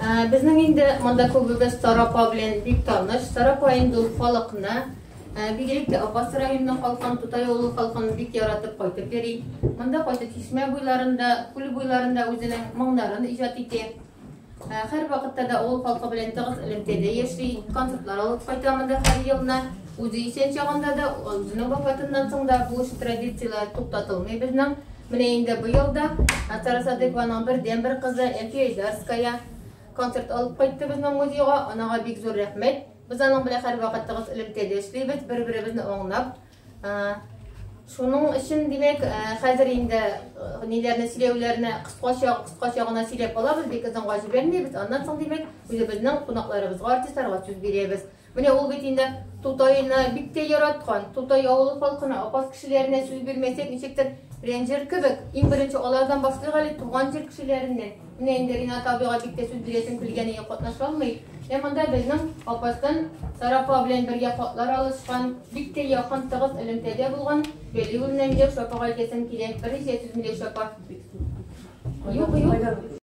Безнең инде монда күбебез Сара апа белән бик таныш. Сара апа инде ул халыкны, бигрәк тә Апас районының халкын, Тутай авылы халкын бик яратып кайтып йөри. Монда кайтып чишмә буйларында, күл буйларында үзенең моңнарын иҗат итә. Һәрвакытта да авыл халкы белән тыгыз элемтәдә яши, концертлар алып кайта монда һәр елны. Үзе исән чагында да, үзенең вафатыннан соң да бу эш традицияләр туктатылмый безнең. Менә инде быел да Сара Садыйкованың бердәнбер кызы Әлфия Айдарская концерт алып кайтты безнең музейга. Анага бик зур рәхмәт. Без аның белән һәрвакыт тыгыз элемтәдә эшлибез, бер-беребезне аңлап. Шуның өчен, димәк, хәзер инде ниләрне сөйләүләрне кыскача, кыскача гына сөйләп алабыз, бик озынга җибәрмибез. Аннан соң, димәк, үзебезнең кунакларыбызга, артистларга сүз бирәбез. Менә ул бит инде Тутайны бик тә яраткан. Тутай авылы халкына, Апас кешеләренә сүз бирмәсәк, ничектер рәнҗер кебек. Иң беренче алардан башлыйк әле, туган җир кешеләреннән. Менә инде Ринат абыйга бик тә сүз бирәсем килгән иде, катнаша алмый. Ә монда безнең Апастан Сара апа белән бергә хатлар алышкан, бик тә якын, тыгыз элемтәдә булган Вәлиуллина Миләүшә апага әйтәсем килә. Берничә сүз, Миләүшә апа. Юк, юк.